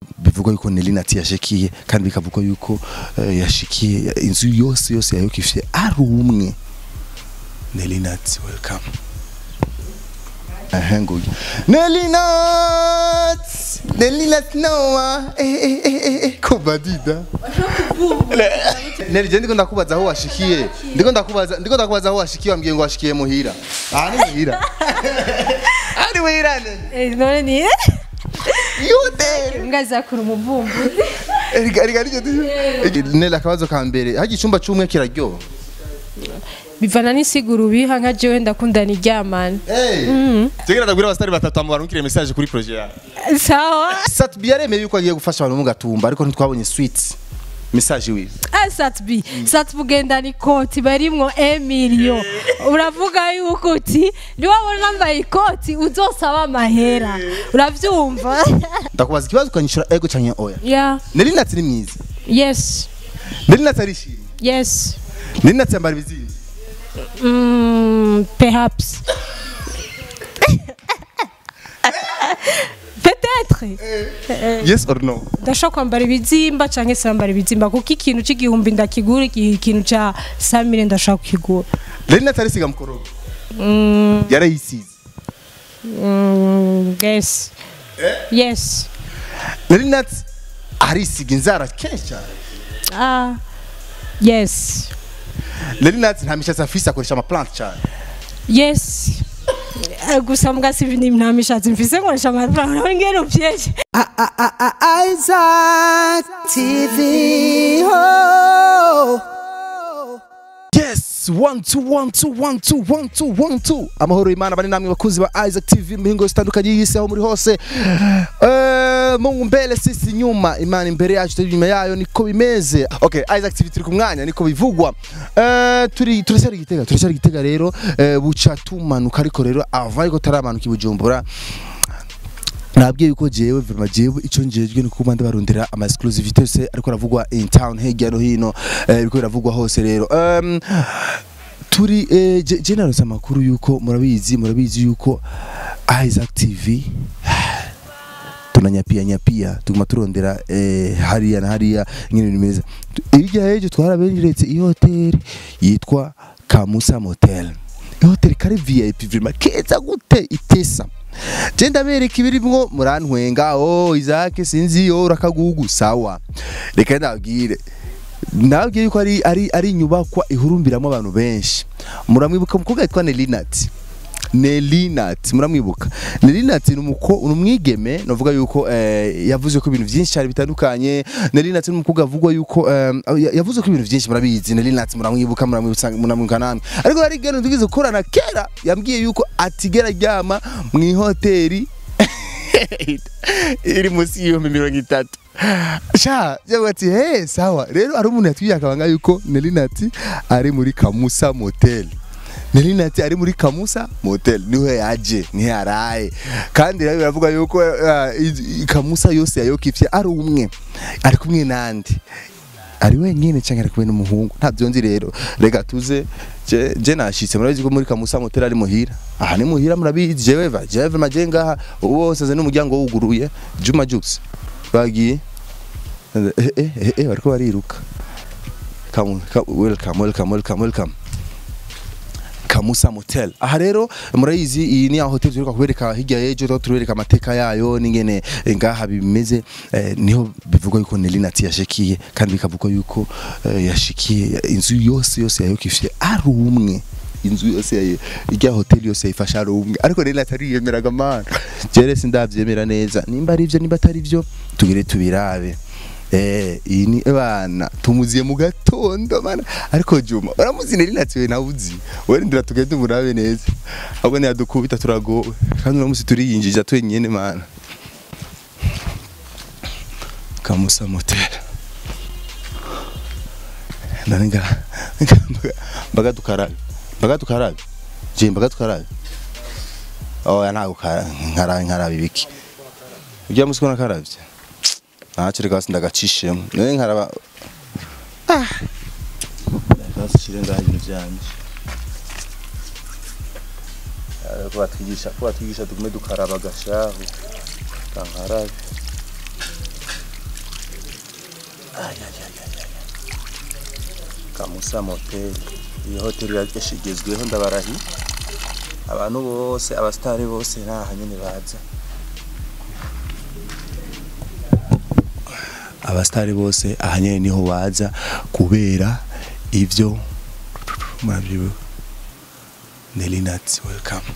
Bivugwa yuko Nelly Nat yashikiye, kandi bikavugwa yuko yashikiye inzu yose yose yayokifye ari umwe. Nelly Nat, welcome. Nguyu Nelly Nat, Nelly Nat Noah, kubadida Nelly, je ndiko ndakubaza aho washikiye, ndiko ndakubaza aho washikiye, wambwiye ngo washikiye muhira. Aha ni muhira, ari muhira Nelly? None ni Yote. Ngazakura umuvumbuzi. Erega erega aricyo. Nelly, akabazo ka mbere: harya icumba c'umwe kiraryoha? Bivana n'isiguro ubiha. Nka jewe ndakundana iryamana. Hey. Tegera ndabwira abastari batatu amubarungikire message kuri projet yawe. Sawa. Sat-B yaremeye yuko agiye gufasha abantu mu Gatumba, ariko ntitwabonye suite message wiwe. Ah, Sat-B, Sat-B ugendana ikoti barimwo emilio. Uravuga yuko uti niwabona nambaye ikoti uzosaba amahera, uravyumva? Ndakubaza ikibazo ukanyishura ego canke oya. Yeah. Nelly Nat ni mwiza? Yes. Nelly Nat arishimye? Yes. Nelly Nat yambara ibizinzi? Perhaps, peut-être. Yes or no? Ndashobora kwambara ibizimba canke sambara ibizimba, kuko ikintu c'igihumbi ndakigura, ikintu ca 100,000 ndashobora kukigura. Nelly Nat arisiga mukorogo? Yarayisize? Yes. Nelly Nat arisiga inzara kenshi cyane? Ah, yes. Nelly Nat nta mishatsi afise, akoresha ama plante cyane? Yes. Gusa mbwa si nta mishatsi mfise, nkoresha amafaranga ngene upyeje. Isaac TV. Oh. Yes, one two one two one two one two one two. Amahoro y'Imana bari namwe bakuzi ba Isaac TV mihingo zitandukanye y'isi aho muri hose. Mungu mbele, sisi nyuma, Imana imbere yacu, turi inyuma yayo, niko bimeze. Okay, Isaac TV turi ku mwanya niko bivugwa. Turi turacyari Gitega, turacyari Gitega rero, buca tumanuka, ariko rero ava ariko taramanuka i Bujumbura. Nabwiye yuko jewe vraiment jewe ico njejwe ni kuba ndabarondera ama exclusivité yose ariko aravugwa in town, hirya no hino, biriko biravugwa hose rero. Turi je naronse amakuru yuko murabizi yuko Isaac TV tunanyapia nyapia, tuguma turondera hariya na hariya nyine bimeze. Hirya hejo twaraberetse iyo hoteli yitwa Kamusa Motel, hoteli kari VIP vraiment keza gute itesa. Je ndabereka ibirimwo murantwenga: "Oh Isaac, sinzi yo urakagugu." Sawa, reka ndabwire yuko ari inyubakwa ihurumbiramo abantu benshi. Muramwibuka umukobwa yitwa Nelly Nat? Nelly Nat, muramwibuka? Nelly Nat ni umwigeme novuga yuko yavuze ko ibintu byinshi cyane bitandukanye. Nelly Nat ni umukobwa avugwa yuko yavuze ko ibintu byinshi. Murabizi Nelly Nat, muramwibuka, muramwibuka, muramwibuka namwe. Ariko hari geno tugize gukorana kera, yambwiye yuko atigera aryama mu ihoteli iri munsi y'30,000. Sha yavuga ati: "Hey, sawa." Rero hari umuntu yatwiye akabanga yuko Nelly Nat ari muri Kamusa Motel. Nelly Nat ari muri Kamusa Motel, niho yaje, niho yaraye. Kandi rero biravuga yuko Kamusa yose yayokifye ari umwe. Ari kumwe nandi? Ari wenyine cyangwa ari kumwe n'umuhungu? Ntabyo nzi. Rero reka tuze. Je nashitse, murabizi ko muri Kamusa Motel ari muhira. Aha ni muhira, murabizi. Jewe va jewe maje ngaha ubu wose n'umuryango wuguruye. Juma Jux bagiye, bariko bariruka. Welcome, welcome, welcome, welcome Kamusa Motel. Aha rero murayizi, iyi ni hotel tuheruka kubereka hirya y'ejo, aho tubereka amateka yayo n'ingene ngaha bimeze. Niho bivugwa yuko Nelly Nat yashikiye, kandi bikavugwa yuko yashikiye inzu yose yose yayokifye ari umwe. Inzu yose irya hotel yose yayifashe ari umwe, ariko Nelly Nat ariyemeraga mana. Jere sindavyemera neza nimba ari ivyo, nimba atari ivyo tugire tubirabe. Iyi ni bana tumuziye mu gatondo bana, ariko Juma uramuzi Nelly Nat? We nawe uzi, we rindira tugende umurabe neza, ahubwo ntiyadukubita turagowe. Kandi uno musi turiyinjija twenyene mana. Kamusa Motel ndarenga mbaga tukarabe, mbaga tukarabe, je mbaga tukarabe. Oya, ntabwo nkarabe, nkarabe ibiki? Ujya musi ko nakaravye ntacyo, reka hasi ndagacishemo none nkaraba. Ah, reka shire ngaha ibintu vyanje. Ko batwigisha tugume dukaraba gashahu, kankarabe. Kamusa Motel, iyi hoteli yashigezweho ndabarahi. Abantu bose abastari bose naha nyene baza. Abastari bose aha nyene niho baza kubera ivyo murabyibuka. Nelly Nat, welcome.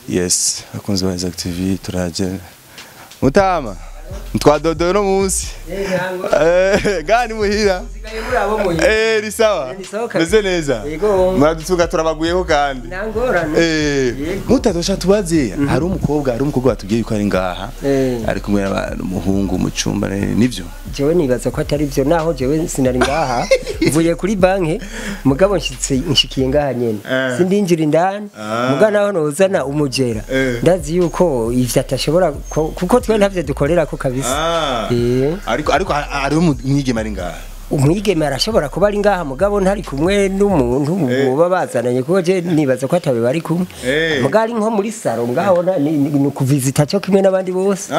Yes, akunzi ba Isaac TV turaje. Mutama, twadodoye no munsi. Gani muhira. Ni sawa. Meze neza. Muradutuka turabaguyeho kandi. Mutadosha tubaze hari umukobwa watubwiye yuko ari ngaha. Ari kumwe n'umuhungu mu cyumba nivyo. Jewe nibaza ko atari byo naho jewe sinari ngaha. Mvuye kuri banki mugabo nshikiye ngaha nyene. Sindinjira indani mugabo naho nozana umujera. Ndazi yuko ivyo atashobora kuko twe ntavyo dukorera ko kabisa. Ariko ari umwigeme ari ngaha. Umwigeme arashobora kuba ari ngaha mugabo ntari kumwe n'umuntu boba bazananye kuko je nibaza ko atabe bari kumwe. Mugabo ari nko muri salon ngaho ni kuvizita cyo kimwe n'abandi bose.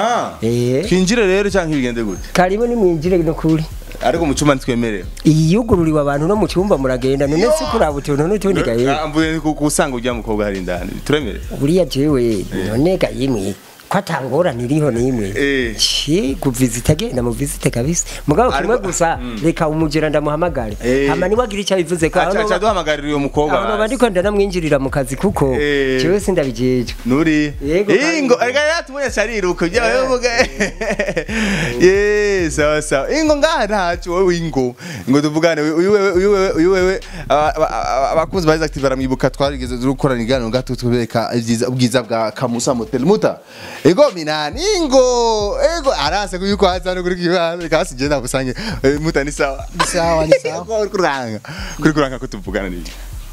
Twinjire rero canke bigende gute? Karibu ni mwinjire no kuri. Ariko mu cyumba ntitwemerewe. Iyugururiwe abantu no mu cyumba muragenda none se kuraba utuntu n'utundi gaye. Mvuye kusanga urya mukobwa hari indani. Turemerewe. Buriya jewe none gayimwe ko atangora niriho nimwe. Ci kuvizita genda mu visite kabisa. Mugabo kimwe gusa reka umujera ndamuhamagare. Hama niwe agira icyo bivuze ko acha duhamagarira uyo mukobwa. Abo bandiko ndanamwinjirira mu kazi kuko jewe sindabijeje. Nuri. Ingo erega yatubonye shariruko byawe. Sawa sawa. Ingo ngaha ntacu wowe ingo. Ngo tuvugane uyu wewe abakunzi ba Isaac TV baramwibuka twarigeze dukorana iganiro gato tubereka ubwiza bwa Kamusa Motel. Muta. Ego minani ingo ego arase kuyuko haza no kuri kibano kasi je ndakusange muta ni sawa. Ni sawa ni sawa. Kuri kuranga ko tuvugana ni.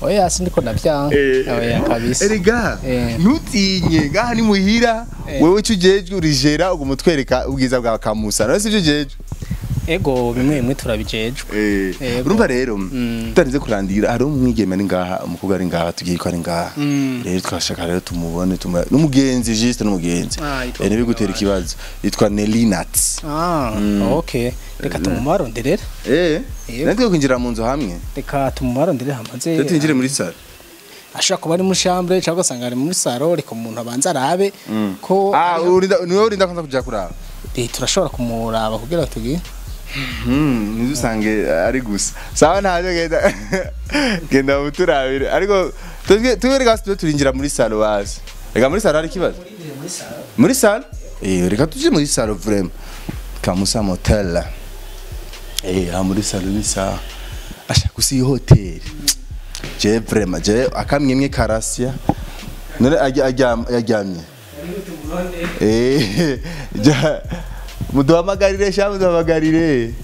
Oya sindiko ndavyanga. Oya kabisa. Erega ntutinye ngaha ni muhira wewe cujejwe urijera ugumutwereka ubwiza bwa Kamusa. None sivyo jejwe? Ego bimwe bimwe turabijejwe. Urumva rero tutarinze kurandira hari umwigeme ari ngaha umukobwa ari ngaha tugiye ko ari ngaha. Rero twashaka rero tumubone n'umugenzi juste n'umugenzi. Ntibigutera ikibazo. Yitwa Nelly Nat. Okay. Reka tumumaronderere. Natwe kwinjira mu nzu hamwe. Reka tumumaronderere hamaze. Twinjire muri salle. Ashaka kuba ari mu chambre cyangwa ugasanga ari muri salon reka umuntu abanza arabe ko urinda niwe urinda kwanza kuja kuraba. Turashobora kumuraba kugira tugiye. Ntidusange ari gusa. Sawa ntaje genda. Genda muturabire. Ariko twebwe twe turinjira muri salon bazi. Reka muri salon hari kibazo? Muri salon? Reka tuje muri salon vraiment. Kamusa Motel. Ha muri salon ni sawa. Asha gusa iyi hotel. Je vraiment je akamwemwe karasya. None aryamye. Muduhamagarire sha muduhamagarire.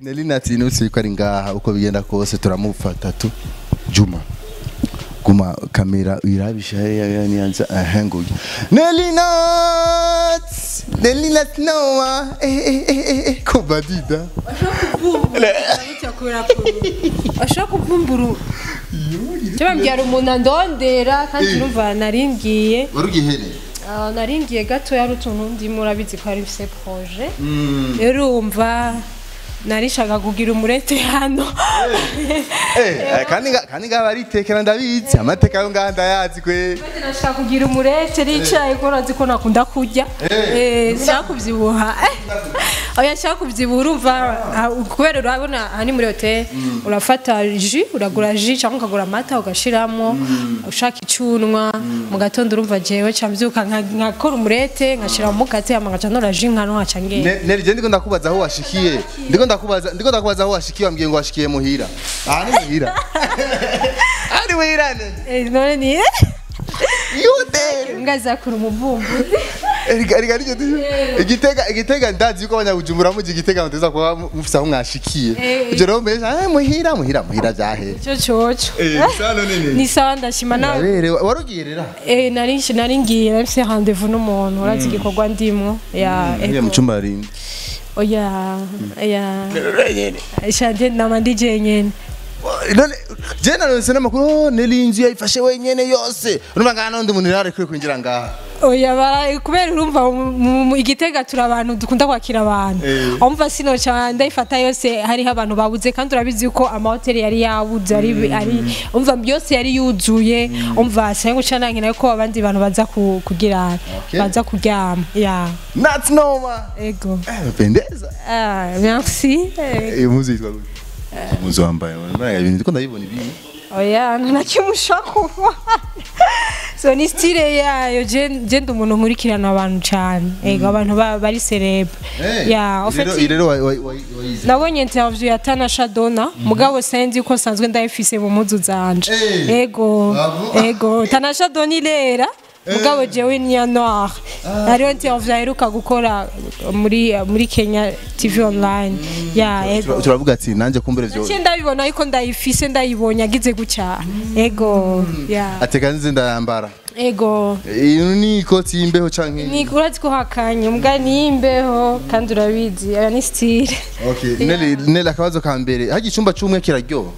Nelly Nat nutsi ko ari ngaha uko bigenda kose turamufata tu. Juma. Guma kamera uyirabisha hariya nianza nguye. Nelly Nat! Nelly Nat noa. Kubadida. Ashaka kuvumbura. Cyabambwira umuntu andondera kandi urumva naringiye. Warugihere? Naringiye gato yari utuntu ndimo urabizi ko ari bise projet. Rero urumva narishaka kugira umurete hano. Kandi ngaba aritekera ndabizi amateka yo ngaha ndayazi kwe. Nashaka kugira umurete ricaye ko urazi ko nakunda kurya. Nshaka kubyibuha. Oya nshaka kubyibuha urumva kubera urabona aha ni muri hotel urafata jus uragura jus cyangwa ukagura amata ugashiramo ushaka icunwa mu gatondo urumva jewe cambyuka nkakora umurete nkashira mu mukate hama ngaca nora jus nkanwa nkaca ngenda. Neri je ndiko ndakubaza aho washikiye. Ndiko ndakubaza aho washikiye wambwiye ngo washikiye muhira. Aha ni muhira. Ari muhira ne. None ni Yote. Ngazakura umuvumbuzi. Erega igitega ndazi yuko abanyabujumbura mu igitega muteza kuba mufisa aho mwashikiye. Ivyo rero mbese muhira muhira muhira vyahe. Cyo cyoco. Sawa none. Ni sawa ndashima nawe. Warugiye rera? Nari ngiye nafise rendez-vous n'umuntu urazi igikorwa ndimwo. Ya. Mu cyumba rindi. Oya ya. Shanje namandi jenyene. None je narose n'amakuru Nelly inzu yayifashe wenyene yose. Urumva ngaha n'undi muntu yari kuri kwinjira ngaha. Oya, kubera urumva igitega turi abantu dukunda kwakira abantu. Umva, sino cyane ndayifata yose, hariho abantu babuze, kandi urabizi yuko amahoteli yari yabuze, ari umva byose yari yuzuye. Umva, singo cyane nkina ko abandi bantu baza kugira baza kuryama ya. That's normal. Ego. Pendeza. Ah, merci. Iyo mpuzu yitwa gute? Impuzu wambaye, urabona ibintu ndiko ndabibona ibi. Oya, nta kuba so ni style yayo. Je ndi umuntu nkurikirana abantu cyane. Ego, abantu bari célèbre ya, en fait. Rero wayize. Nabonye interview ya Tanasha Donna, mugabo sinzi ko sanzwe ndayifise mu mpuzu zanje. Ego. Ego, Tanasha Donna irera, mugabo jewe ni ya noir. Hariho interview aheruka gukora muri Kenya TV online ya, ego. Turavuga ati nanjye kumbere vyo. Naciye ndabibona ariko ndayifise, ndayibonye agize gutya, ego ya. Ateka nzi ndayambara. Ego. Iyo ni ikoti y'imbeho canke? Ni urazi ko hakanye mbwa ni imbeho, kandi urabizi aya ni style. Okay, Nelly, akabazo ka mbere, haje icyumba cy'umwe kiraryoha?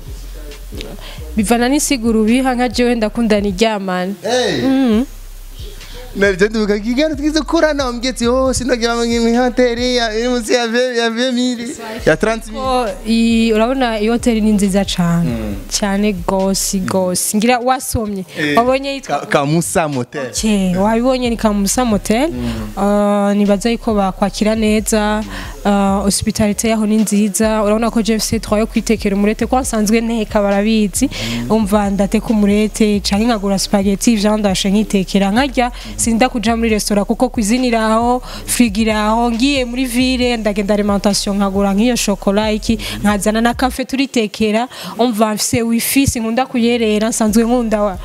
Bivana n'isiguro ubiha. Nka jewe ndakunda niryamana. Nelly, je ndibuka kigana twize kurana, wambwiye ati: "Oh, sinagira mu hoteli ya iri munsi ya 20 ya 20,000, ya 30,000." Ko urabona iyo hoteli ni nziza cane cyane gose gose. Ngira wasomye, wabonye yitwa Kamusa Motel. Ke wabibonye, ni Kamusa Motel. Nibaza yuko bakwakira neza, hospitality yaho ni nziza. Urabona ko JFC twayo kwitekera umurete, ko nsanzwe nteka, barabizi. Umva, ndateka umurete canke nkagura spaghetti, viande hachée, nkitekera nkarya. Sinda kuja muri restaurant kuko cuisine iraho, frigo iraho. Ngiye muri ville ndagenda alimentation, nkagura nk'iyo chocolat iki, nkazana na café turitekera. Umva, mfise wifi, sinkunda kuyerera, nsanzwe nkunda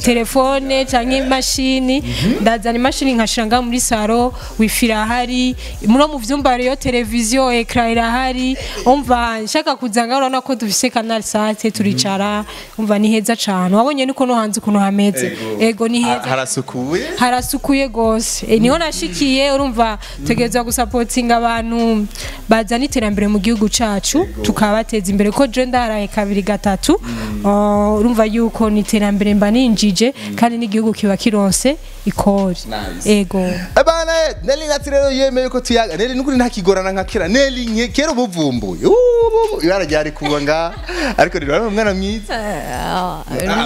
telefone canke imashini. Ndazana imashini nkashira ngaho muri salon, wifi irahari muno mu vyumba, hariyo televiziyo, écran irahari. Umva, nshaka kuza ngaho, urabona ko dufise Canal Sat, turicara. Umva, ni heza cane. Wabonye niko no hanze ukuntu hameze? Ego, ni heza. Harasukuye. Harasukuye gose. Niho nashikiye. Urumva, tegerezwa gusapotinga abantu bazana iterambere mu gihugu cacu, tukabateza imbere, ko je ndaraye kabiri gatatu. Urumva yuko ni iterambere mba ninjije, kandi n'igihugu kiba kironse ikori. Ego. Abana, Nelly Nat rero yemeye ko tuyaga. Nelly, nukuri ntakigorana nka kera. Nelly nke kera ubuvumbuye. Ubu ibara ryari kuba nga, ariko rero ari umwana mwiza.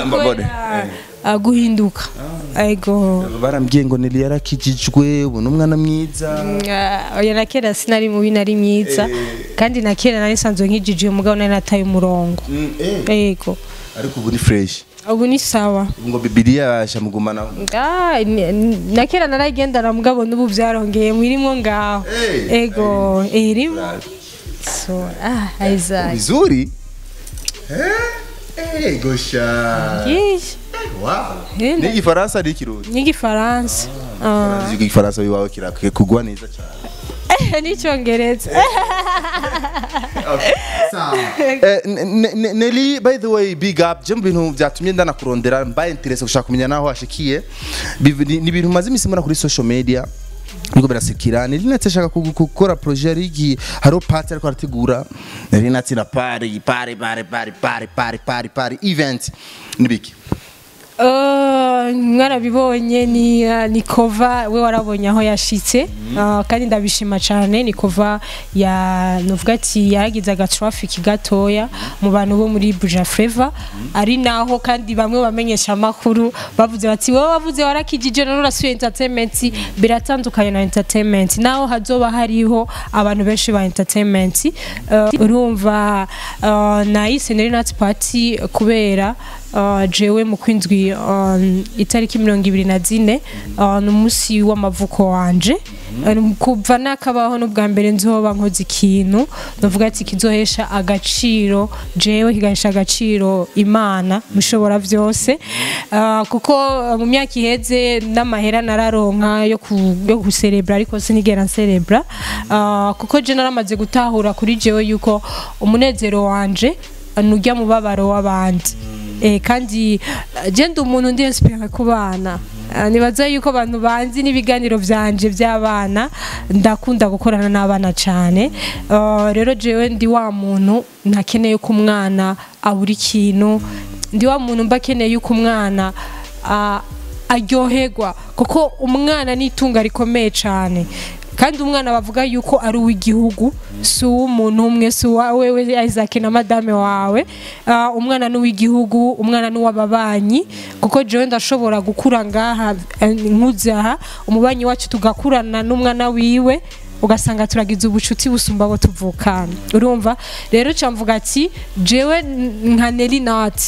Mbabone. Guhinduka, ego. Barambwiye ngo Nelly yarakijijwe, ubu ni umwana mwiza. Oya, na kera sinari mubi, nari mwiza, kandi na kera nari nsanzwe nkijije, umugabo nari nataye umurongo. Ego. Ariko ubu ni fresh. Ubu ni sawa. Ubu ngo Bibiliya yasha mugumana. Ah, na kera naragendana, mugabo n'ubu byarongeye mwirimo ngaho. Ego, irimo. So, ah, Isaac. Vizuri. Gosha. Yeesh. Wow. Ni Igifaransa, ni Ikirundi? Ni Igifaransa. Ah. Igifaransa wiwawe kirakwiye kugwa neza cyane. N'icyongereza. Nelly, by the way, big up. Je mu bintu byatumye ndanakurondera, mbaye intéressé gushaka kumenya naho washikiye. Ni ibintu maze imisi mbona kuri social media niko birasekira. Nelly Nat ashaka gukora projet, yari igiye, hariho party ariko arategura. Nelly Nat na party party party party party party party party event nibiki? Mwarabibonye, ni kova we warabonye aho yashitse. Kandi ndabishima cyane. Ni kova ya novuga ati yaragize aga traffic gatoya mu bantu bo muri Buja Flavor, ari naho kandi bamwe bamenyesha amakuru bavuze bati: "Wowe wavuze warakijije, none urasuye entertainment." Biratandukanye na entertainment, naho hazoba hariho abantu benshi ba entertainment. Urumva, nahise Nelly Nat Party kubera jewe mu kwindwi, itariki 24, ni umunsi w'amavuko wanje. Kuva nakabaho n'ubwa mbere nzoba nkoze ikintu ndavuga ati kizohesha agaciro jewe, kigahesha agaciro Imana mushobora byose. Kuko mu myaka iheze n'amahera nararonka yo guserebra, ariko sinigera nserebra. Kuko je naramaze gutahura kuri jewe yuko umunezero wanje nujya mu babaro w'abandi. Kandi je ndi umuntu ndi inspiré ku bana. Nibaza yuko abantu banzi n'ibiganiro vyanje by'abana, ndakunda gukorana n'abana cyane. Rero jewe ndi wa muntu ntakeneye ko umwana abura ikintu, ndi wa muntu mba akeneye yuko umwana aryoherwa, kuko umwana ni itunga rikomeye cyane. Kandi umwana bavuga yuko ari uw'igihugu, si uw'umuntu umwe, si uwawe Isaac na madame wawe. Umwana ni uw'igihugu, umwana ni uw'ababanyi, kuko jewe ndashobora gukura ngaha nkuze aha, umubanyi wacu tugakurana n'umwana wiwe, ugasanga turagize ubucuti busumba abo tuvukana. Urumva rero camvuga ati jewe nka Nelly Nat,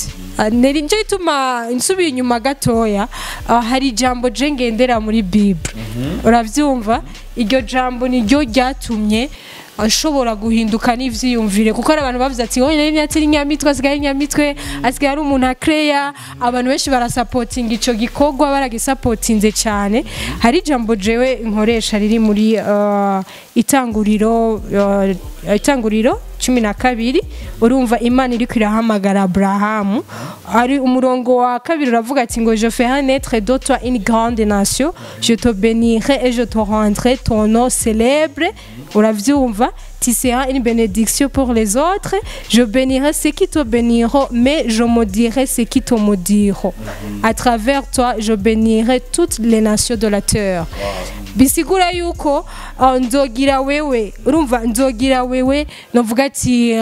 Nelly nje ituma nsubiye inyuma gatoya, hari ijambo je ngendera muri Bible. Uravyumva, iryo jambo niryo ryatumye ashobora guhinduka n'ivyiyumvire, kuko hari abantu bavuze ati oya Nelly Nat ni nyamitwe, asigaye nyamitwe, asigaye ari umuntu akreya. Abantu benshi barasapotinga ico gikorwa, baragisapotinze cyane. Hari ijambo jewe nkoresha riri muri itanguriro 12. Urumva Imana iri kwirahamagara Abrahamu, ari umurongo wa kabiri uravuga ati ngo je ferai naître de toi une grande nation, je te bénirai et je te rendrai ton nom célèbre. Uravyumva, tu seras une bénédiction pour les autres, je bénirai ceux qui te béniront, mais je maudirai ceux qui te maudiront. À travers toi, je bénirai toutes les nations de la terre. Bisigura yuko nzogira wewe, urumva nzogira wewe, novuga ati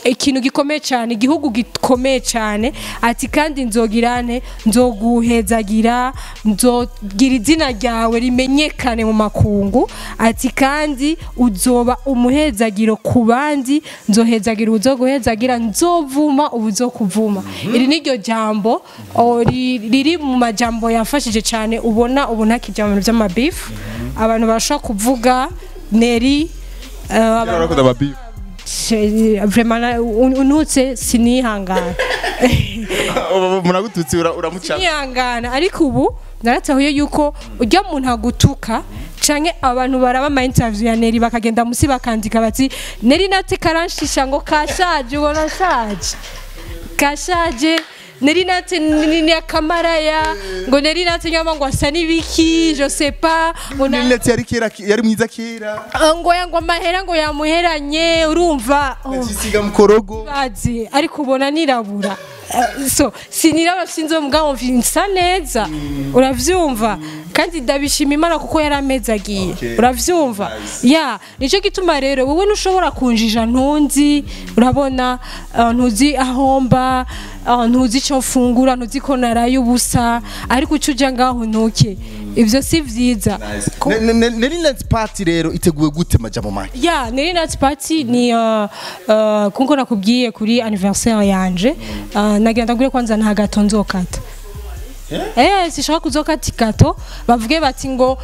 ikintu gikomeye cyane, igihugu gikomeye cyane, ati kandi nzogirane, nzoguhezagira, nzogira izina ryawe rimenyekane mu makungu, ati kandi uzoba umuhezagiro ku bandi, nzohezagira uzoguhezagira, nzovuma ubuzokuvuma. Iri niryo jambo riri mu majambo yafashije cyane. Ubona ubu ntakijya mu by'amabifu, abantu bashobora kuvuga Nelly vraiment unutse sinihangana. Muragututse uramuca sinihangana. Ariko ubu naratahuye yuko ujya muntu agutuka canke abantu baraba ama interview ya Nelly bakagenda musi bakandika bati Nelly Nat karanshisha ngo kashaje, ubona shaje kashaje, Nelly Nat ni akamaraya, ngo Nelly Nat nyama ngo asa n'ibiki, je sais pas, ngo Nelly Nat yari kera, yari mwiza kera, ngo yango amahera ngo yamuheranye, urumva akisiga mukorogo bazi, ariko ubona nirabura. So siniraba sinzo mugabo nsa neza. Uravyumva, kandi ndabishima Imana kuko yaramezagiye. Uravyumva, ya nico gituma rero wowe ntushobora kunjija ntunzi, urabona ntuzi ahomba, ntuzi ico mfungura, ntuzi ko naraye ubusa, ariko ucuja ngaho ntuke, ivyo si vyiza. Nelly Nat party rero iteguwe gute majambo make? Ya Nelly Nat party ni kunko nakubwiye kuri anniversaire yanje, nagenda ngure kwanza nta gato nzokata. Sishaka kuzokata gato, bavuge bati ngo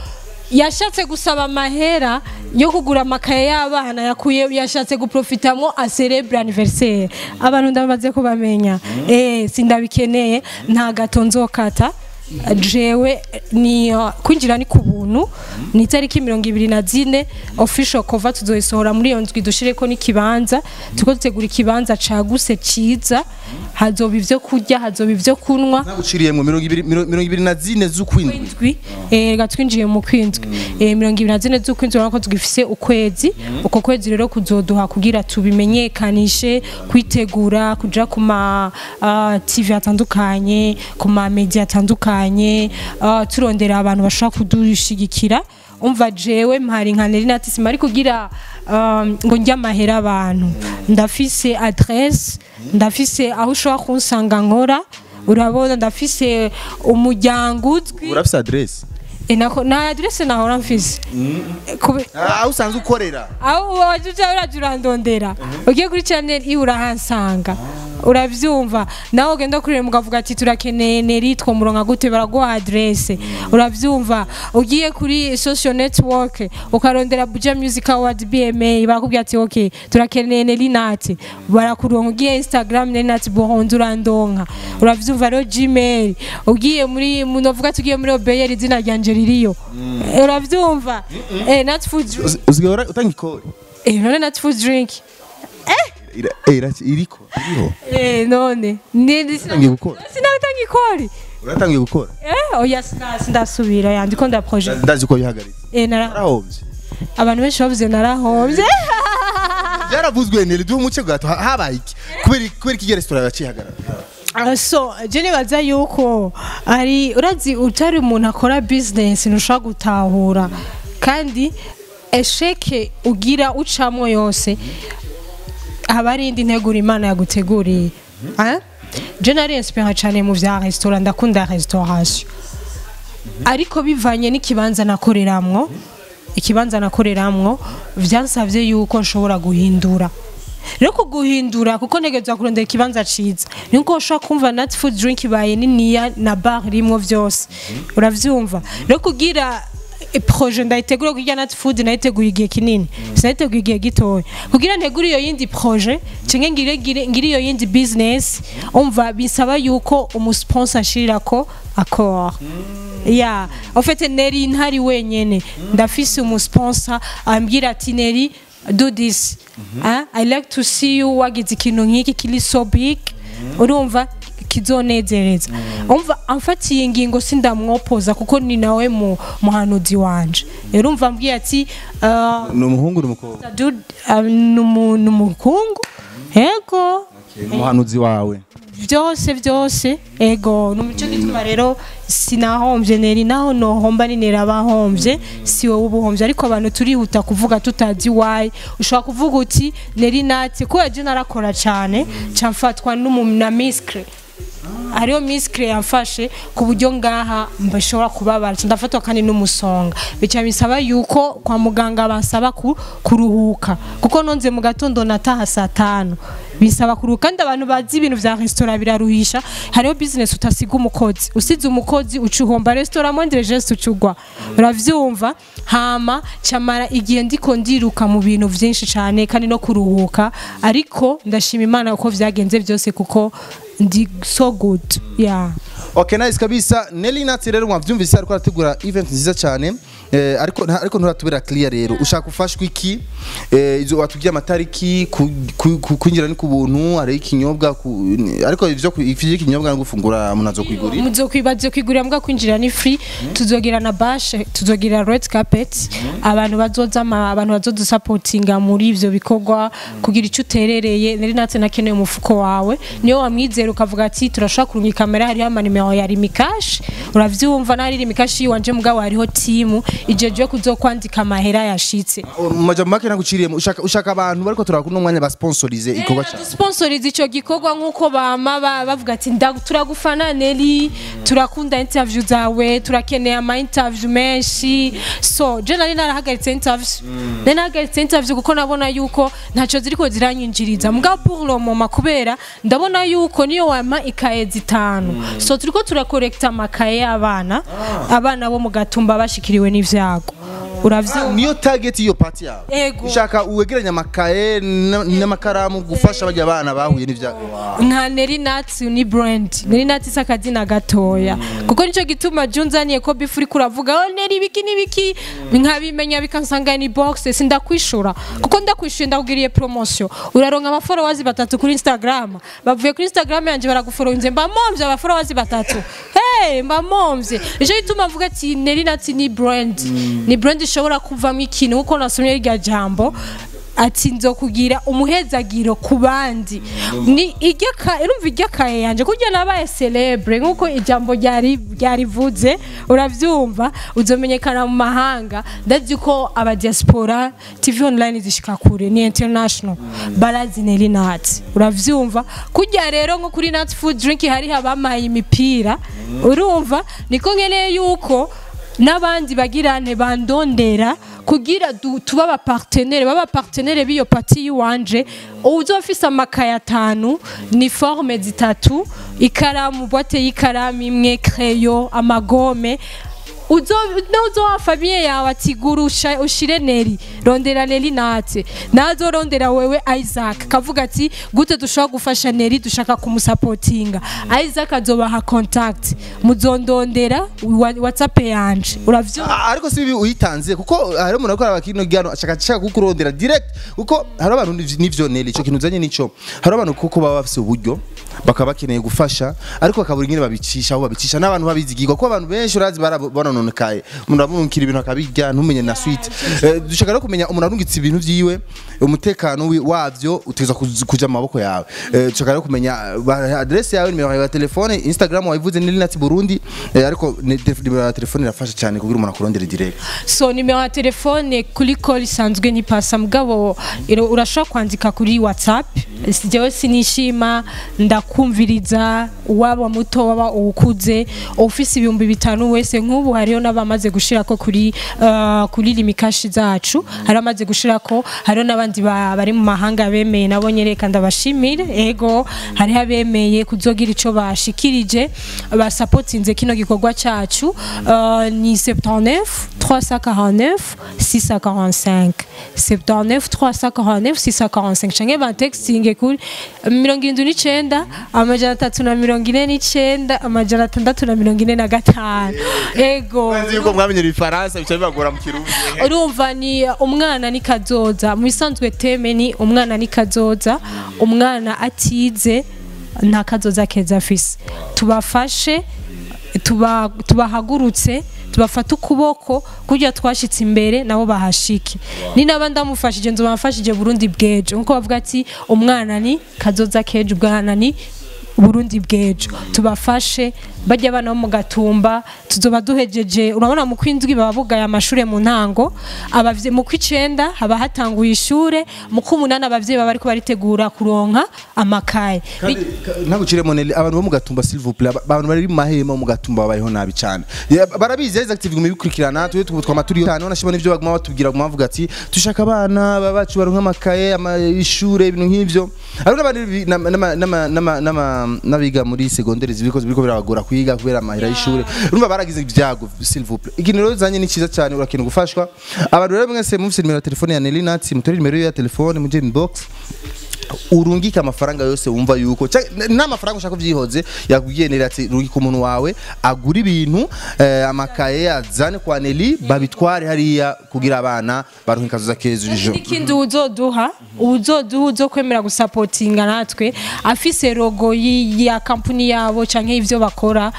yashatse gusaba amahera yo kugura amakaye y'abana yakuye, yashatse guprofitamwo a célèbre anniversaire. Abantu ndamaze kubamenya. Sindabikeneye, nta gato nzokata. Jewe ni kwinjira ni kubuntu, ni tariki 24 official cover tuzoyisohora muri iyo ndwi, dushireko n'ikibanza, tuko dutegura ikibanza caguse ciza, hazoba ivyo kurya, hazoba ivyo kunwa. Naguciriyemwo 24 z'ukwindwi. Gatwinjiye mu kwindwi. 24 z'ukwindwi, urabona ko tugifise ukwezi, uko kwezi rero kuzoduha kugira tubimenyekanishe, kwitegura kuja ku ma TV atandukanye, ku ma media atandukanye, turondera abantu bashaka kudushigikira. Umva jewe mpari nka Nelly Nat simari kugira ngo njya amahera abantu, ndafise adresse, ndafise aho ushobora kunsanga nkora, urabona ndafise umuryango uzwi. Urafise adresse? Na adresse nahora mfise. Aho usanzwe ukorera, aho wajuja urandondera, ugiye kuri channel i urahansanga. Uravyumva, nawe ugenda kuri mugavuga ati turakeneye Nelly twomuronka gute, baraguha adresse. Uravyumva, ugiye kuri social network ukarondera Buja Music Award BMA, barakubwira ati okay turakeneye Nelly Nat, barakuronka. Ugiye Instagram Nelly Nat Burundi urandonka. Uravyumva rero Gmail, ugiye muri munovuga tugiye muri Obeyeri izina ryanje ririyo. Uravyumva, Nat food drink. Usigaye utanga ikori? None Nat food drink iriko iriho. None sinatanga ikori. Uratangiye gukora? Oya sindasubira, yandiko nda projet. Ndazi ko bihagaritse. Narahombye. Abantu benshi bavuze narahombye. Byaravuzwe Nelly, duhe umuce gato, habaye iki? Kubera iki restaurant yacihagarara? So je nibaza yuko ari urazi utari umuntu akora business ntushobora gutahura, kandi échec ugira ucamwo yose aba ari indi nteguro Imana yaguteguriye. Ah? Je nari inspiré cyane mu vya restaurant, ndakunda restauration, ariko bivanye n'ikibanza nakoreramwo, ikibanza nakoreramwo vyansavye yuko nshobora guhindura. Rero kuguhindura, kuko ntegerezwa kurondera ikibanza ciza, niko ushobora kumva Nat Food Drink ibaye niniya na bar rimwo vyose, uravyumva. Rero kugira projet ndayitegura, kugira Nat Food nayiteguye igihe kinini, sinayiteguye igihe gitoya. Kugira ntegure iyo yindi projet canke ngire iyo yindi business, umva, bisaba yuko umusponsor ashirirako accord. Ya, en fait Neri ntari wenyene, ndafise umusponsor ambwira ati: "Neri, do this. Ah, I like to see you wagize ikintu nk'iki kiri so big, urumva kizonezereza." Umva, amfatiye ingingo sindamwopoza, kuko ni nawe mu muhanuzi wanje. Rero umva, ambwiye ati Ni umuhungu, ni umukobwa? Dude, ni umuhungu, yego. Ni umuhanuzi wawe? Byose byose, ego. Nico gituma rero sinahombye Neri. Naho nohomba ni Neri abahombye, si wowe ubuhombye. Ariko abantu turihuta kuvuga tutazi why. Ushobora kuvuga uti Neri natse kubera je narakora cyane, camfatwa na muscle. Hariho muscle yamfashe ku buryo ngaha mbashobora kubabara, ndafatwa kandi n'umusonga, bica bisaba yuko kwa muganga bansaba kuruhuka, kuko nonze mu gatondo nataha saa 5, bisaba kuruhuka. Kandi abantu bazi ibintu vya restaurant biraruhisha. Hariho business utasiga umukozi, usize umukozi uca uhomba restaurant, moindre geste ucugwa, uravyumva. Hama camara igihe ndiko ndiruka mu bintu vyinshi cane kandi no kuruhuka, ariko ndashima Imana uko vyagenze byose, kuko ndi so good, yeah. Okay, nice kabisa. Nelly Nat rero mwavyumvise, ariko arategura event nziza cyane, ariko nturatubera clear. Rero ushaka ufashwa iki? Izo watubwiye amatariki, kwinjira ni ku buntu, hari ikinyobwa, ariko ivyo ikinyobwa no gufungura munazo kwigurira. Muzokwibaze kwigurira, mbwa kwinjira ni free. Tuzogira na bâche, tuzogira red carpet, abantu bazoza, abantu bazodusapotinga muri ivyo bikorwa kugira icyo uterereye. Nari natse nakeneye umufuko wawe, niyo wamwizera ukavuga ati turashobora kurungika kamera, hariho amanimero ya Rimikash, uravyumva, nari Rimikash yiwanje, mugabo hariho team ijejwe kuzokwandika amahera yashitse. Mu majambo make naguciriyemo, ushaka abantu bariko turakuna umwanya ba sponsorize igikorwa cyawe. Sponsoriza ico gikorwa nkuko bama bavuga ati: "Turagufana Nelly, turakunda interview zawe, turakeneye ama interview menshi." So je nari narahagaritse interview, nari narahagaritse interview kuko nabona yuko ntaco ziriko ziranyinjiriza. Mugabo pour le moment, kubera ndabona yuko niyo wama ikaye zitanu, so turiko turakorekta amakaye y'abana, abana bo mu Gatumba bashikiriwe n'ivyago, uravyumva. Niyo target iyo party yawe? Ego. Ushaka uwegeranya amakaye n'amakaramu gufasha bajya abana bahuye n'ivyago. Nka Nelly Nat ni brand. Nelly Nat si akazina gatoya, kuko nico gituma junzaniye ko bifu uriko uravuga: "Oh Nelly, biki n'ibiki", nkabimenya bikansanga ni box, sindakwishura, kuko ndakwishuye ndakugiriye promotion, uraronka aba followers batatu kuri Instagram, bavuye kuri Instagram yanje baragufollowinze, mba momvye aba followers batatu, hey, mba momvye. Nico gituma mvuga ati Nelly Nat ni brand, ni brand ishobora kuvamo ikintu, kuko nasomye irya jambo ati nzokugira umuhezagiro ku bandi. Ni irya urumva irya kaye yanje kurya nabaye célèbre nkuko ijambo ryari ryarivuze, uravyumva, uzomenyekana mu mahanga. Ndazi ko aba diaspora, TV online zishika kure, ni international, barazi Nelly Nat, uravyumva. Kurya rero nko kuri Nat Food Drink hari abamaye imipira, urumva, niko nkeneye yuko n'abandi bagirane bandondera kugira tuba abapartenaire, baba partenaire b'iyo party yiwanje. Uzofise amakaye atanu, ni forme zitatu, ikaramu, boîte y'ikaramu imwe, crayon, amagome, uzo nuzo famille yawe ati gura ushire Neri, rondera Neri natse, nazorondera wewe Isaac, kavuga ati gute dushobora gufasha Neri, dushaka kumusapotinga. Isaac azobaha contact, muzondondera WhatsApp yanje, uravyumva. Ariko si bibi uyitanze, kuko hari umuntu akora abakino gano ashaka kukurondera direct, kuko hari abantu n'ivyo Nelly, ico kintu uzanye nico, hari abantu kuko baba bafise uburyo. Bakaba bakeneye gufasha, ariko bakabura ingene babicisha, aho babicisha n'abantu babizigirwa, ko abantu benshi urazi baranonekaye, umuntu aramurungikira ibintu akabirya ntumenye na suite. Dushaka rero kumenya umuntu arungitse ibintu vyiwe, umutekano wavyo utegerezwa kuja mu maboko yawe. Dushaka rero kumenya adresse yawe, nimero yawe ya telefone, Instagram wayivuze ni Linat Burundi, ariko nimero ya telefone irafasha cyane kugira umuntu akurondere direct. So nimero ya telefone kuri call isanzwe ntipasa, mugabo urashobora kwandika kuri WhatsApp. Jewe sinishima, ndakumviriza, uwaba muto waba uwukuze, ufise 5000 wese. Nk'ubu hariho n'abamaze gushirako kuri Lumicash zacu, hari abamaze gushirako, hariho n'abandi bari mu mahanga bemeye, nabo nyereka ndabashimire. Ego, hariho abemeye kuzogira ico bashikirije, basapotinze kino gikorwa cacu. Ni 79 349 645, 79 349 645, canke bantextinge kuri 79 349 645. Ego. Nzi yuko mwamenyera ifaransa bica bibagora mu Kirundi. Urumva ni umwana ni kazoza, mu bisanzwe thème ni umwana ni kazoza. Umwana atize nta kazoza keza afise. Tubafashe, tubahagurutse, tubafate ukuboko kugira twashitse imbere nabo bahashike. Ni naba ndamufashije, nzoba mfashije Burundi bw'ejo, nkuko bavuga ati umwana ni kazoza k'ejo, ubwana ni Burundi bw'ejo. Tubafashe bajya abana bo mu Gatumba, tuzoba duhejeje. Urabona mu kwindwi baba bugaye amashure mu ntango, abavye mu kwicenda haba hatanguye ishure, mu kumunani abavyeyi baba bariko baritegura kuronka amakaye. Ntaguciremo Nelly, abantu bo mu Gatumba, s'il vous plaît, abantu bari mu mahema mu Gatumba babayeho nabi cyane. Barabizi, Isaac TV guma ibikurikirana, twe twama turiyo cyane, wanashima n'ivyo baguma batubwira, baguma bavuga ati dushaka abana bacu baronka amakaye, ishure, ibintu nk'ivyo. Hariho n'abandi n'abiga muri secondaire zibiko birabagora kwiga kubera amahera y'ishure. Urumva baragize ibyago, s'il vous plaît. Ikintu rero zanye ni cyiza cyane, urakeneye gufashwa. Abantu rero mwese mufise nimero ya telefone ya Nelly Nat, mutore nimero ye ya telefone muje inbox, urungike amafaranga yose wumva yuko n'amafaranga ushaka uvyihoze. Yakubwiye Nelly ati rungika umuntu wawe agura ibintu, amakaye, azane kwa Nelly babitware hariya kugira abana baronke kazoza keza ejo. N'ikindi, uwuzoduha, uzokwemera gusapotinga natwe afise logo ya kampuni yabo canke ivyo bakora,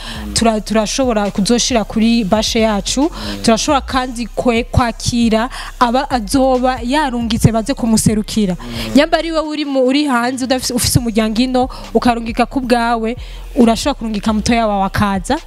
turashobora kuzoshira kuri bâche yacu. Turashobora kandi kwakira aba azoba yarungitse baze kumuserukira. Nyamba ari wowe uri hanze, ufise umuryango ino, ukarungika ku bwawe, urashobora kurungika mutoya wawe akaza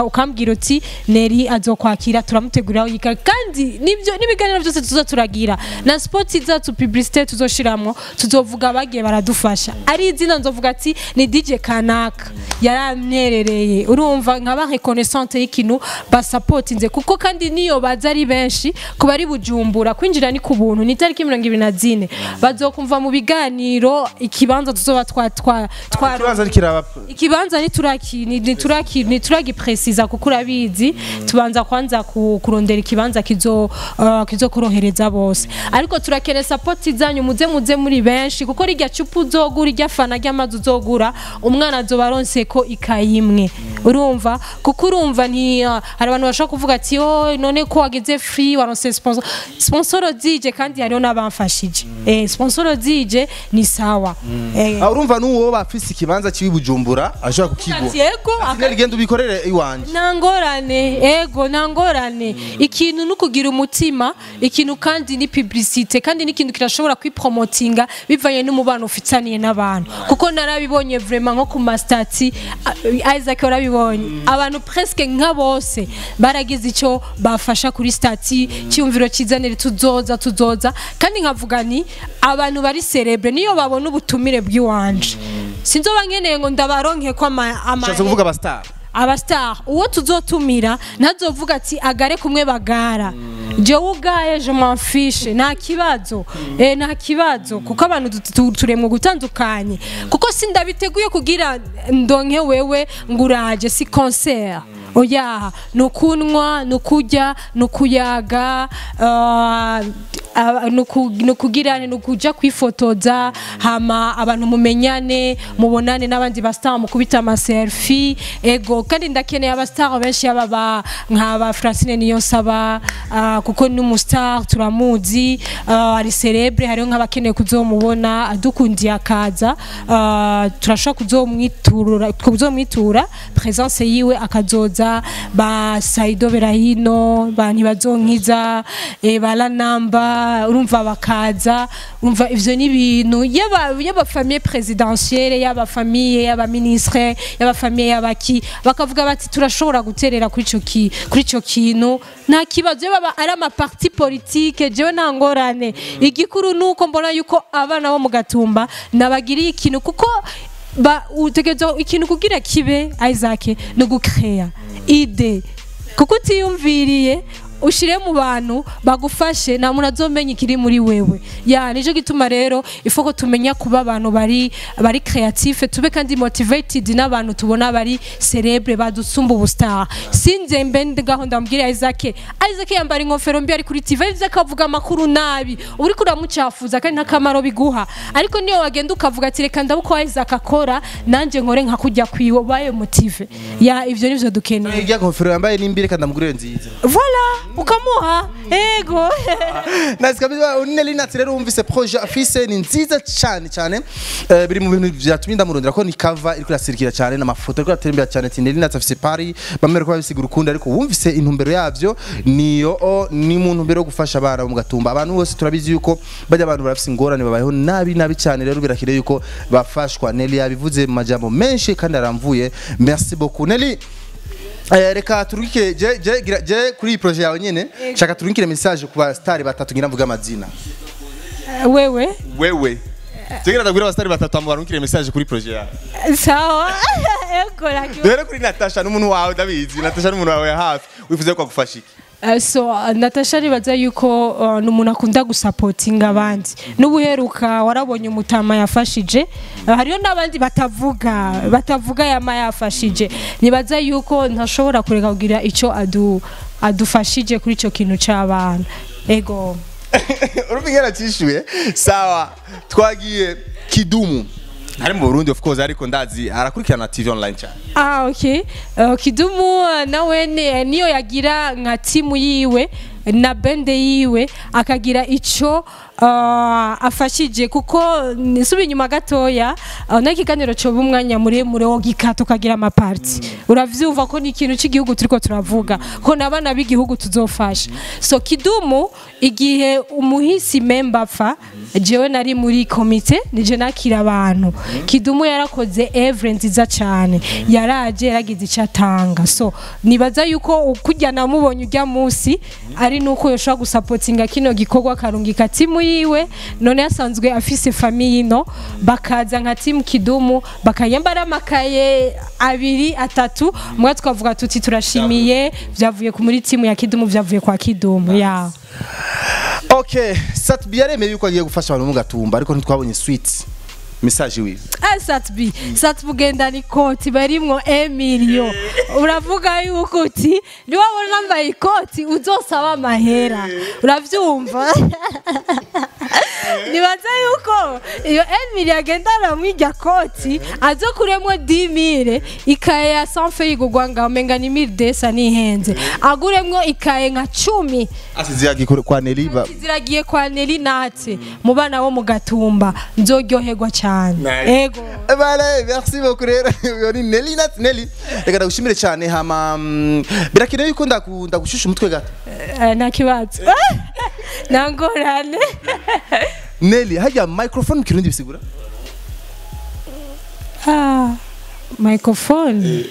ukambwira uti Neri azokwakira, turamutegurira aho yiga. Kandi nibyo n'ibiganiro byose tuza turagira na spot zacu, publicité tuzoshiramwo, tuzovuga abagiye baradufasha. Ari izina nzovuga ati ni DJ kanaka yaramwerereye, urumva nkaba reconnaissante y'ikintu basapotinze. Kuko kandi niyo baza ari benshi, kuba ari Bujumbura, kwinjira ni ku buntu. Ni itariki 24, bazokumva mu biganiro ikibanza tuzoba twa twa twa Ikibanza kiraba? Ikibanza nituragipresiza, kuko urabizi tubanza kwanza kurondera ikibanza kizokorohereza bose. Ariko turakeneye support zanyu, muze muri benshi, kuko rirya cupa uzogura, irya fana ry'amazi uzogura, umwana azoba aronse ko ikayi imwe. Urumva, kuko urumva nti hari abantu bashobora kuvuga ati oh, none ko wagize free, waronse sponsor. Sponsor zije, kandi hariho n'abamfashije. Sponsor zije ni sawa. Ah, urumva n'uwo bafise ikibanza kibi Bujumbura ashobora kukigura. Ati yego. Ati Nelly, genda ubikorere iwanje. Nta ngorane, ego, nta ngorane. Ikintu ni ukugira umutima. Ikintu kandi ni publicité, kandi n'ikintu kirashobora kwipromotinga bivanye n'umubano ufitaniye n'abantu, kuko narabibonye vraiment nko ku ma statuts. Isaac, warabibonye, abantu presque nka bose baragize icyo bafasha kuri statut, cyumviro kizanire tuzoza. Kandi nkavuga ni abantu bari célèbre niyo babona ubutumire bw'iwanje, sinzoba nkeneye ngo ndabaronke ko ama Ushatse kuvuga aba star? Aba star. Uwo tuzotumira ntazovuga ati agare kumwe bagara, jewe ugaye je m'en fiche, nta kibazo, nta kibazo, kuko abantu turemwe gutandukanye. Kuko sindabiteguye kugira ndonke wewe nguraje, si concert. Oya, nukunwa, nukurya, nukuyaga, nukugirane, nukuja kwifotoza, hama abantu mumenyane, mubonane n'abandi ba star, mukubita ama selfie. Ego, kandi ndakeneye aba star benshi, aba nk'aba Francine Niyonsaba, kuko ni umu star turamuzi, ari célèbre. Hariho nk'abakeneye kuzomubona, adukundiye akaza, turashobora kuzomwitura présence yiwe, akazoza. Ba Saido Berahino, ba Ntibazonkiza, ba Lanamba, urumva bakaza. Urumva ivyo ni ibintu yaba famille présidentielle, yaba famille yaba ministre, yaba famille y'abaki, bakavuga bati turashobora guterera kuri ico kintu, nta kibazo. Yaba ari ama parti politique, jewe nta ngorane. Igikuru nuko mbona yuko abana bo mu Gatumba nabagiriye ikintu, kuko ba utegerezwa ikintu kugira kibe, Isaac, no gucréa idée, kuko utiyumviriye ushire mu bantu bagufashe, nta muntu azomenya ikiri muri wewe. Ya, nico gituma rero ifo ko tumenya kuba abantu bari créatif, tube kandi motivated n'abantu tubona bari célèbre, badusumba ubustar. Sinze mbe ngaho ndambwira Isaac, Isaac yambara inkofero mbi, ari kuri TV, Isaac avuga amakuru nabi, uri kuramucafuza kandi nta kamaro biguha. Ariko niyo wagenda ukavuga ati reka ndabuko Isaac akora, nanje nkore nka kujya kwiwe, baye motivé. Ya, ivyo nivyo dukeneye. Irya nkofero yambaye nimbi, reka ndamugurire nziza. Voilà, ukamuha, ego. Nice kabisa. Nelly Nat rero, wumvise projet afise, ni nziza cyane cyane. Biri mu bintu byatumye ndamurondera ko ni cover iriko irasirikira cyane n'amafoto iriko iratembera cyane, ati Nelly Nat afise party. Bamwe ko babisigura ukundi, ariko wumvise intumbero yavyo niyo ni mu ntumbero yo gufasha abana bo mu Gatumba. Abantu bose turabizi yuko bajya, abantu barafise ingorane, babayeho nabi nabi cyane. Rero birakire yuko bafashwa. Nelly yabivuze mu majambo menshi kandi aramvuye. Merci beaucoup, Nelly. Reka turungike je kuri iyi projet yawe nyene, shaka turungikire message ku ba star batatu, ngira mvuga amazina. Wewe. Wewe tugira ndabwira aba star batatu amubarungikire message kuri projet yawe. Sawa, ego lakini. Rero kuri Natasha, n'umuntu wawe, ndabizi Natasha n'umuntu wawe ya hafi, wifuza ko agufasha iki? So Natasha, ribaza yuko ni umuntu akunda gusapotinga abandi. N'ubuheruka warabonye umutama yafashije. Hariyo n'abandi batavuga yama yafashije. Nibaza yuko ntashobora kureka kugira ico adufashije kuri ico kintu c'abana, ego. Urumva ingene cishuye. Sawa, twagiye Kidumu, ari mu Burundi of course, ariko ndazi arakurikirana TV online cyane. Ah, okay. Kidumu nawe niyo yagira nka timu yiwe na bande yiwe, akagira ico afashije, kuko nisubiye inyuma gatoya, n'ikiganiro coba umwanya muremure wo gikata ukagira amaparti. Uravyumva ko ni ikintu cy'igihugu turiko turavuga, ko n'abana b'igihugu tuzofasha. So Kidumu, igihe umuhisi memba apfa, jewe nari muri komite, nije nakira abantu. Kidumu yarakoze œuvre nziza cyane, yaraje yaragize icyo atanga. So nibaza yuko kujya namubonye ujya munsi ari nuko yoshobora gusapotinga kino gikorwa, akarungika timu yiwe. None yasanzwe afise famille ino, bakaza nka timu Kidumu, bakayambara amakaye abiri atatu, mwa twavuga tuti turashimiye, byavuye ku muri timu ya Kidumu, byavuye kwa Kidumu ya. Okay, Sat-B yaremeye yuko agiye gufasha abantu mu Gatumba, ariko ntitwabonye suite message wiwe. Ah, Sat-B, Sat-B ugenda ikoti barimwo emilio, uravuga yuko uti niwabona nambaye ikoti uzosaba amahera. Uravyumva, nibaza yuko iyo emilio agendana mwirya koti azokuremwo 10 000. Ikaye ya sanfe igurwa ngaho umenga ni 1000 nihenze, aguremwo ikaye nka 10. Asize yagiye kwa Nelly ba. Ziragiye kwa Nelly Nat, mu bana bo mu Gatumba, nzoryoherwa cyane. Nice. Ego. Bale, merci beaucoup. Rero uyo ni Nelly Nat. Nelly, reka ndagushimire cyane. Hama birakenewe yuko ndagushusha umutwe gato. Nta kibazo, nta ngorane. Nelly, hajya microphone mu Kirundi bisigura? Ah, microphone.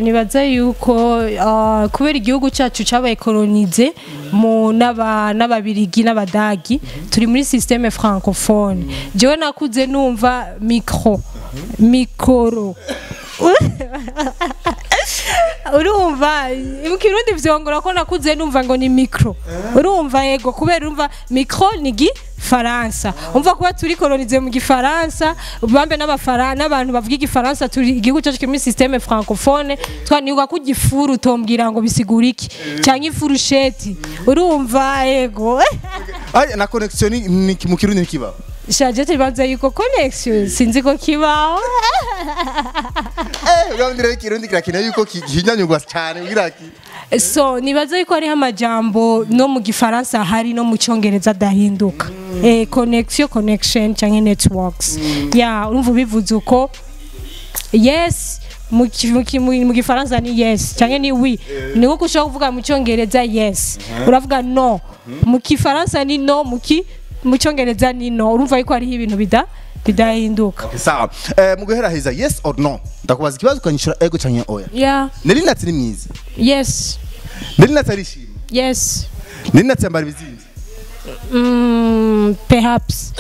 Nibaza yuko kubera igihugu cyacu cyabaye colonisé mu n'ababirigi n'abadagi, turi muri système francophone. Jewe nakuze numva micro, micro. Urumva mu Kirundi vyongora ko nakuze numva ngo ni micro. Urumva yego kubera urumva micro ni gifaransa. Umva kuba turi colonize mu gifaransa, bambe n'abafaransa n'abantu bavuga igifaransa, turi igihugu cyacu kiri muri système francophone, twanirwa ku gifuru utombwira ngo bisigura iki cyangwa ifurusheti. Urumva yego. Ay, na connection ni mu Kirundi nikiba. Shaje tubanza yuko connection sinzi ko kibaho. Urambwira ikirundi kirakeneye yuko kihinyanyurwa cyane kugira ki. So nibaza yuko hariho amajambo no mu gifaransa hari no mu cyongereza adahinduka. Connection, connection cyangwa networks. Ya urumva ubivuze uko yes mu gifaransa ni yes cyangwa ni oui. Ni uko ushobora kuvuga mu cyongereza yes. Uravuga no. Mu gifaransa ni no, mu cyongereza ni no. Urumva yuko hariho ibintu bidahinduka. Okay, sawa. Mu guhera heza yes or no. Ndakubaza ikibazo ukanyishura ego canke oya. Yeah. Nelly Nat ni mwiza. Yes. Nelly Nat arishima. Yes. Nelly Nat yambara ibizinzi. Perhaps.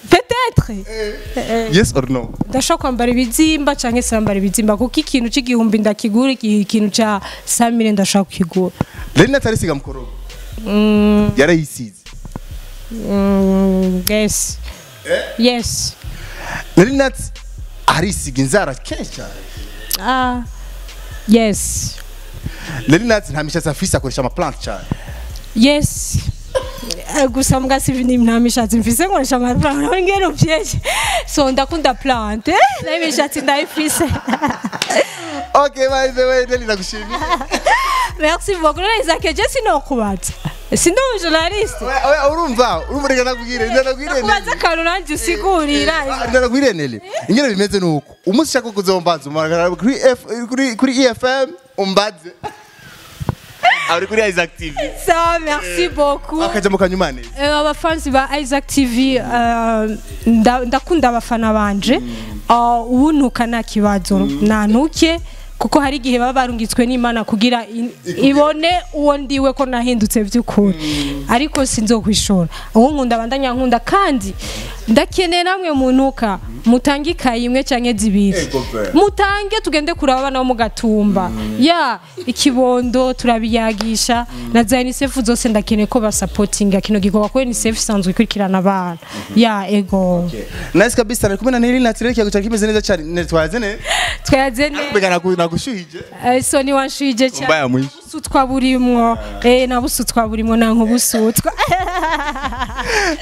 Peut-être. Yes or no. Ndashaka kwambara ibizimba canke sambara ibizimba kuko ikintu c'igihumbi ndakigura, ikintu ca 5000 ndashaka kukigura. Nelly Nat arisiga mukorogo. Yarayisize. Yes. Yes. Nelly Nat arisiga inzara kenshi cyane. Yes. Nelly Nat nta mishatsi afise, akoresha ama plant cyane. Yes. Gusa mbwa si nta mishatsi mfise nkoresha ama plant ngero piège. So ndakunda plante. Na mishatsi ndayifise. Okay, by the way, Nelly ndagushimiye. Merci beaucoup. Isaac, je sinokubaza. Sindo journaliste. Oya urumva reka nakubwire, ndakubwire. Nakubaza akantu nanjye usigurira. Ndakubwire Nelly. Ingene bimeze nuko. Umunsi ushaka kuzombaza umara kuri F kuri EFM umbaze. Ari kuri Isaac TV. Ça, merci beaucoup. Akaja mu kanyuma neza. Abafansi ba Isaac TV, ndakunda abafana banje. Ubuntuka nta kibazo. Nantuke kuko hari igihe baba barungitswe n'Imana kugira ibone uwo ndiwe ko nahindutse by'ukuri. Ariko sinzokwishora. Uwo nkunda bandanya nkunda kandi ndakeneye namwe muntuka mutange ikayi imwe canke zibiri. Mutange tugende kuraba abana bo mu Gatumba. Ya ikibondo turabiyagisha na za UNICEF zose ndakeneye ko basapotinga kino gikorwa ko UNICEF isanzwe ikurikirana abana. Ya ego. Nice kabisa, nari kumwe na Nelly Nat rero kiyago kimeze neza cyane. Twaze ne? Twaze ne. Mbega nagushuhije. So ni wanshuhije cyane. Mbaya mwishu. Busutwa burimwo. Na busutwa burimwo nanko busutwa.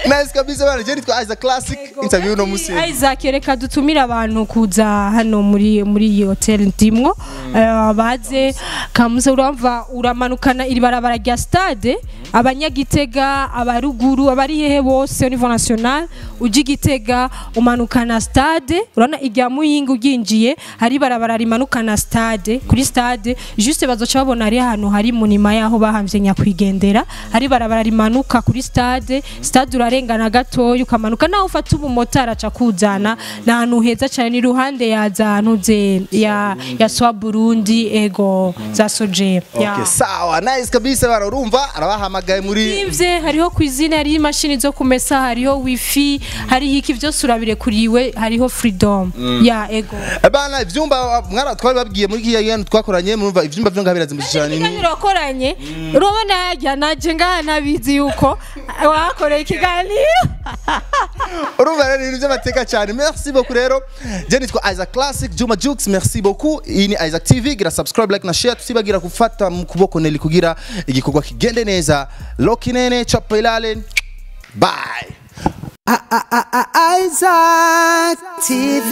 Nice kabisa bana, je nitwa Isaac Classic interview no musi. Isaac reka dutumira abantu kuza hano muri iyi hotel ndimwo. Baze kamuze uramva uramanukana iri barabara rya stade, abanyagitega, abaruguru, abari hehe bose au niveau national, uje Gitega umanukana stade, urana ijya Muyinga uginjiye hari barabara rimanukana stade, kuri stade juste bazoca babona ari ahantu hari munima yaho bahamvye nyakwigendera, hari barabara rimanuka kuri stade, stade urarengana gatoya ukamanuka naho ufata umumotari aca kuzana, na ahantu heza cyane ni ruhande ya za ntuze ya Swa Burundi ego za Soje. Okay, sawa, nice kabisa bana, urumva arabahamagaye muri Ivye hariho cuisine, hariho imashini zo kumesa, hariho wifi, hariho iki byose urabire kuriwe, hariho freedom. Ya ego. Bana ivyumba mwara twari babwiye muri kiya yanu twakoranye, murumva ivyumba vyo ngabirazimbushana ni Ikiganiro wakoranye urabona yajya naje ngaha nabizi yuko wakoreye ikiganiro. Urumva rero ibintu by'amateka cyane. Merci beaucoup rero. Je nitwa Isaac Classic Juma Jux, merci beaucoup. Iyi ni Isaac TV, gira subscribe, like na share, tusibagira gufata mu kuboko Nelly kugira igikorwa kigende neza. Lokinene chapa ilale. Bye. Isaac TV.